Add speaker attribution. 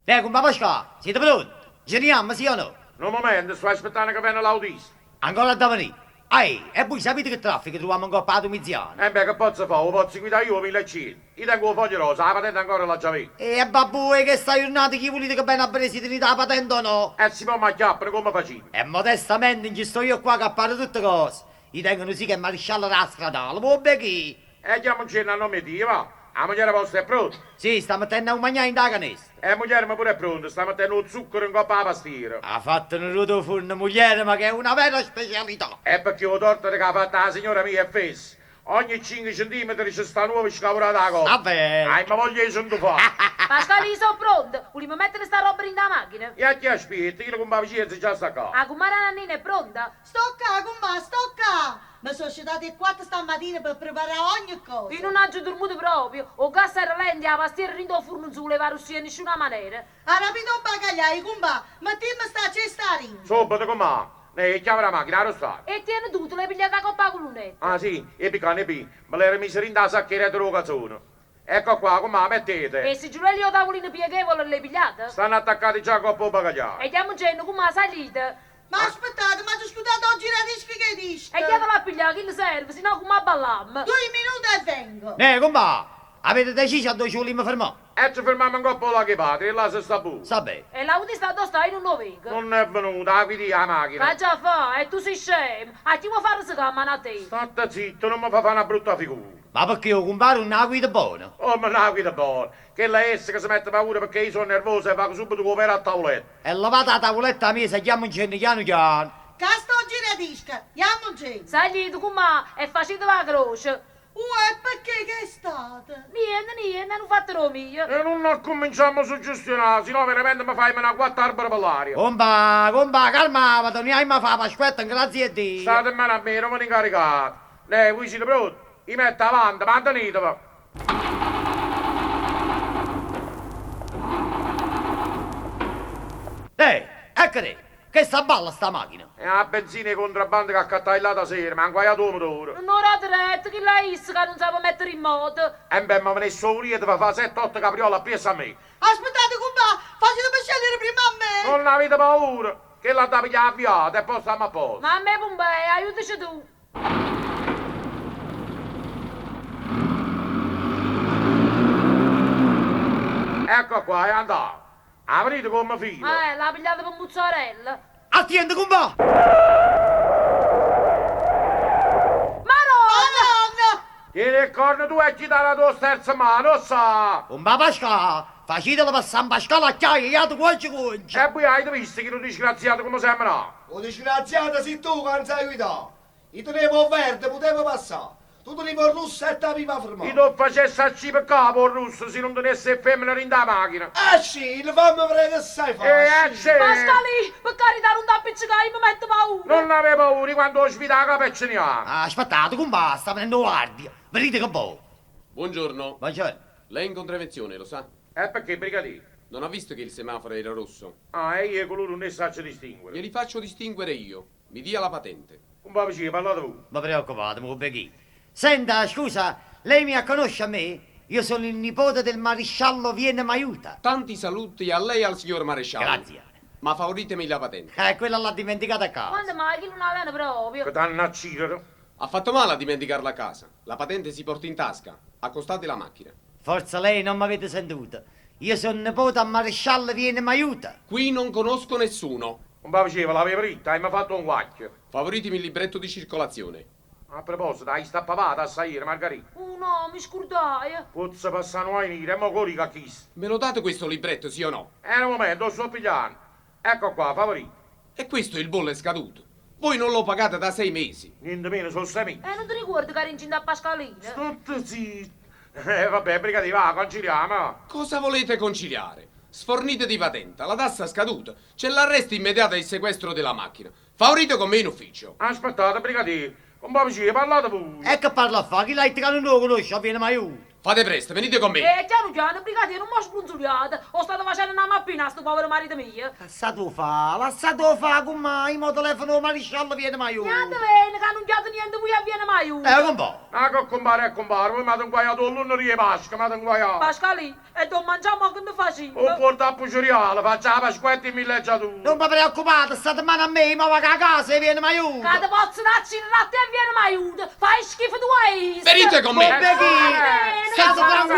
Speaker 1: Neh, cumpà Pascà, siete pronti? Nce ne jammo, sì o no?
Speaker 2: Nu mumento, sto aspettanno che vene l'autista.
Speaker 1: Ancora adda venì? Aeh, e vui sapite che traffico truvammo 'ncoppa 'a Domiziana?
Speaker 2: Embè, che pozzo fà, 'o pozzo guidà io 'o 1100? Io tengo 'o foglio rosa, 'a patente ancora l'aggia avè.
Speaker 1: E vabbuò, 'e chesta jurnata chi vulite che vene a vedè si tenite 'a patente o no?
Speaker 2: E si po' m'acchiappano, comme facimmo?
Speaker 1: E modestamente nce sto io qua che apparo tutte cose. Io tengo nu sì che è marisciallo d' 'a stradale, vuò bè chi?
Speaker 2: E ghiammuncenne a nomme 'e Dio, va! 'A mugliera vosta è pronta?
Speaker 1: Sì, sta mettenno 'o magnà dint' 'a canesta.
Speaker 2: E muglierema pure è pronta, sta mettenno 'o zucchero 'ncopp' 'a pastiera.
Speaker 1: Ha fatto nu ruoto 'o furno muglierema che è una vera specialità.
Speaker 2: È pecché 'o tortano che ha fatto 'a signora mia è fesso. Ogni cinche centimetri ce sta n'uovo scavurato 'a coppa.
Speaker 1: Davvero?
Speaker 2: Hai voglia 'e s'ntufà!
Speaker 3: Pascalì, io so' pronta! Vulimmo mettere sta robba dint' 'a machina?
Speaker 2: E a chi aspiette? Chillo cumpà Vicienzo già sta ccà.
Speaker 3: 'A cummara Nannina è pronta?
Speaker 4: Sto ccà, cummà, sto ccà! Me so' scetata 'e quatto stammatina pe preparà ogni cosa.
Speaker 3: Io nun aggio durmuto proprio. O gas era lento e 'a pastiera dint' 'o furno nun se vuleva arrustì 'e nisciuna manera.
Speaker 4: Arapite 'o bagagliaio, cumbà, mettimmo sta cesta 'a dinto.
Speaker 2: Subito, cummà. Neh, 'e chiave d' 'a machina, arò stanno?
Speaker 3: E tiene tu, te l'hê pigliata 'a coppa 'a culunnetta.
Speaker 2: Ah, sì? 'E bi ccà, 'e bi. Me l'ero miso dint' 'a sacca 'e reto d' 'o cazone. Ecco qua, cummà, mettete.
Speaker 3: E siggiulelle e 'o tavulino pieghevole l'hê pigliate?
Speaker 2: Stanno attaccate già 'ncopp' 'o bagagliaio.
Speaker 3: E ghiammuncenne, cummà, saglite.
Speaker 4: Ma aspettate, m'aggio scurdato 'o giradischi cu 'e dischi.
Speaker 3: E ghiatelo a piglià, chillo serve, si no cumme abballammo?
Speaker 4: Duje minute e vengo.
Speaker 1: Neh, cumpà, avete deciso addò ce vulimmo fermà?
Speaker 2: E ce fermammo 'ncopp' 'o lago 'e Patria e là se sta buono.
Speaker 1: Sta bene.
Speaker 3: E l'autista addò sta? Io nun 'o veco.
Speaker 2: Nun è venuto, 'a guida io 'a machina.
Speaker 3: Ch'aggia fà? E tu si scemo. A chi vuò fà arresecà 'mmano a te?
Speaker 2: Statte zitto, nun me fa fà na brutta figura.
Speaker 1: Ma pecché 'o cumpare nun 'a guida bona?
Speaker 2: Comme nun 'a guida bona? Chella è essa che se mette paura pecché io so' nervoso e vaco subito cu 'o pere a tavuletta.
Speaker 1: E levate 'a tavuletta 'a miezo e ghiammuncenne chianu chiano.
Speaker 4: Ccà sta 'o giradischi, ghiammuncenne.
Speaker 3: Saglite, cummà, e faciteve 'a croce.
Speaker 4: Uè, pecché che è stato?
Speaker 3: Niente, niente, è nu fatto d' 'o mio.
Speaker 2: E nun accumminciammo a suggestionà, si no veramente me faje menà quatt'arbere pe ll'aria.
Speaker 1: Compà, compà, calmavate, nuje aimma fa 'a Pasquetta 'ngrazia 'e Dio.
Speaker 2: State 'mmano a me, nun ve n'incaricate. Neh, vuje site pronte? Io metto avanti, manteniteve.
Speaker 1: Neh, eccote, chesta abballa sta machina.
Speaker 2: È 'a benzina 'e contrabbando che accattai ll'ata sera, m'ha 'nguaiato 'o motore.
Speaker 3: Nun 'o date retta, chillo è isso ca nun sape mettere in moto.
Speaker 2: Embè, me venesse 'o vulio 'e te fa fa sette, otto capriole appriesso a me.
Speaker 4: Aspettate, cumpà, faciteme scennere primma a me.
Speaker 2: Nun avite paura, chella adda piglià 'a viata e po' stammo a posto.
Speaker 3: Mamma 'e Pumpei, aiutace tu.
Speaker 2: Ecco qua, è andata. 'A vedite comme fila?
Speaker 3: Eh, l'ha pigliata pe muzzarella.
Speaker 1: Attiento, cumpà!
Speaker 3: Maronna!
Speaker 4: Maronna!
Speaker 2: Tiene 'e corna tu e chi t'ha dato 'o sterzo 'mmano, 'o ssa'!
Speaker 1: Cumpà Pascà, facitelo passà San Pascale a chiaia, jate cuonce cuonce!
Speaker 2: E vui avite visto chillu disgraziato comme s'è menato?
Speaker 5: O disgraziato si tu ca nun sai guidà! I' tenevo 'o verde, putevo passà. Tu tenive 'o russo e t'aviva fermà.
Speaker 2: I' t' 'o facesse ascì pe capo 'o russo si nun tenesse 'e femmene dint' 'a machina.
Speaker 5: Ascì, famme vedè che sai fà,
Speaker 2: E
Speaker 5: ascì.
Speaker 2: ascì!
Speaker 3: Pascalì, pe carità nun t'appiccecà, io me metto paura.
Speaker 2: Nun avè paura, i' quando 'o svido 'a capa e ce ne jammo.
Speaker 1: Aspettate, cumpà, sta venenno 'o guardia. Vedite che vo'.
Speaker 6: Buongiorno.
Speaker 1: Buongiorno.
Speaker 6: Lei è in contravenzione, lo sa?
Speaker 2: E pecché, brigadì?
Speaker 6: Non ha visto che il semaforo era rosso?
Speaker 2: Ah, e io 'e culure nun 'e saccio distinguere.
Speaker 6: Glieli faccio distinguere io. Mi dia la patente.
Speaker 2: Cumpà Viciè, parlate vuje.
Speaker 1: Ve preoccupate, m' 'o vech'io. Senta, scusa, lei mi acconosce a me? Io sono il nipote del marisciallo Viene m'aiuta.
Speaker 6: Tanti saluti a lei e al signor maresciallo.
Speaker 1: Grazie.
Speaker 6: Ma favoritemi la patente.
Speaker 1: Eh, quella l'ha dimenticata a casa.
Speaker 3: Quando mai, chillo nun 'a tene proprio.
Speaker 2: Che t'hanno accirere.
Speaker 6: Ha fatto male a dimenticarla a casa. La patente si porta in tasca. Accostate la macchina.
Speaker 1: Forse lei non m'avete sentuto. Io sono nipote a maresciallo Viene m'aiuta.
Speaker 6: Qui non conosco nessuno.
Speaker 2: Cumpà Viciè, ve l'avevo ditto, aimmo fatto 'o 'nguacchio.
Speaker 6: Favoritemi il libretto di circolazione.
Speaker 2: A proposito, 'a iste a pavà 'a tassa ajere, Margarì?
Speaker 3: Uh no, me scurdaje.
Speaker 2: Pozza passà nu guaio niro, e mo' che 'o dico a chisto?
Speaker 6: Me lo date questo libretto, sì o no?
Speaker 2: E nu mumento, 'o sto piglianno. Ecco qua, favorite.
Speaker 6: E questo il bollo è scaduto. Voi non lo pagate da sei mesi.
Speaker 2: Niente meno, so' sei mesi.
Speaker 3: E nun te ricuorde ca ero incinta a Pascalino?
Speaker 2: Statte zitto. E vabbè, brigadì, va, conciliamo.
Speaker 6: Cosa volete conciliare? Sfornite di patente, la tassa scaduta, c'è l'arresto immediato e il sequestro della macchina. Favorite con me in ufficio.
Speaker 2: Aspettate, brigadì, cumpà Viciè, parlate vuje.
Speaker 1: E che parlo a fà? Chillo ha ditto ca nun 'o cunosce, a Viene m'aiuta.
Speaker 6: Fate presto, venite con me.
Speaker 3: E chianu chianu, brigadì, nun m' 'o sprunzuliate, 'o state facenno na mappina. a sto povero marito mio.
Speaker 1: Lassate fa, lassate fa, cummà, io mo telefono 'o marisciallo viene m'aiuta.
Speaker 3: Iatevene, ca nun chiate niente vui a viene m'aiuta.
Speaker 1: Eh, compà.
Speaker 2: Ah, che compare e compare, voi m'avete inguaiato 'o lunedì 'e Pasqua, m'avete inguaiato.
Speaker 3: Pascalì, e do mangiamo che ne facimmo?
Speaker 2: 'O porto a Puceriale, faccio 'a Pasquetta in villeggiatura.
Speaker 1: Nun vi preoccupate, state in mano a me, io mo vaco 'a casa e viene m'aiuta.
Speaker 3: Ca te pozzo accirere a te e viene m'aiuta. Fai schifo tu a isso.
Speaker 6: Venite con me!
Speaker 1: Bighi, state tranquillo.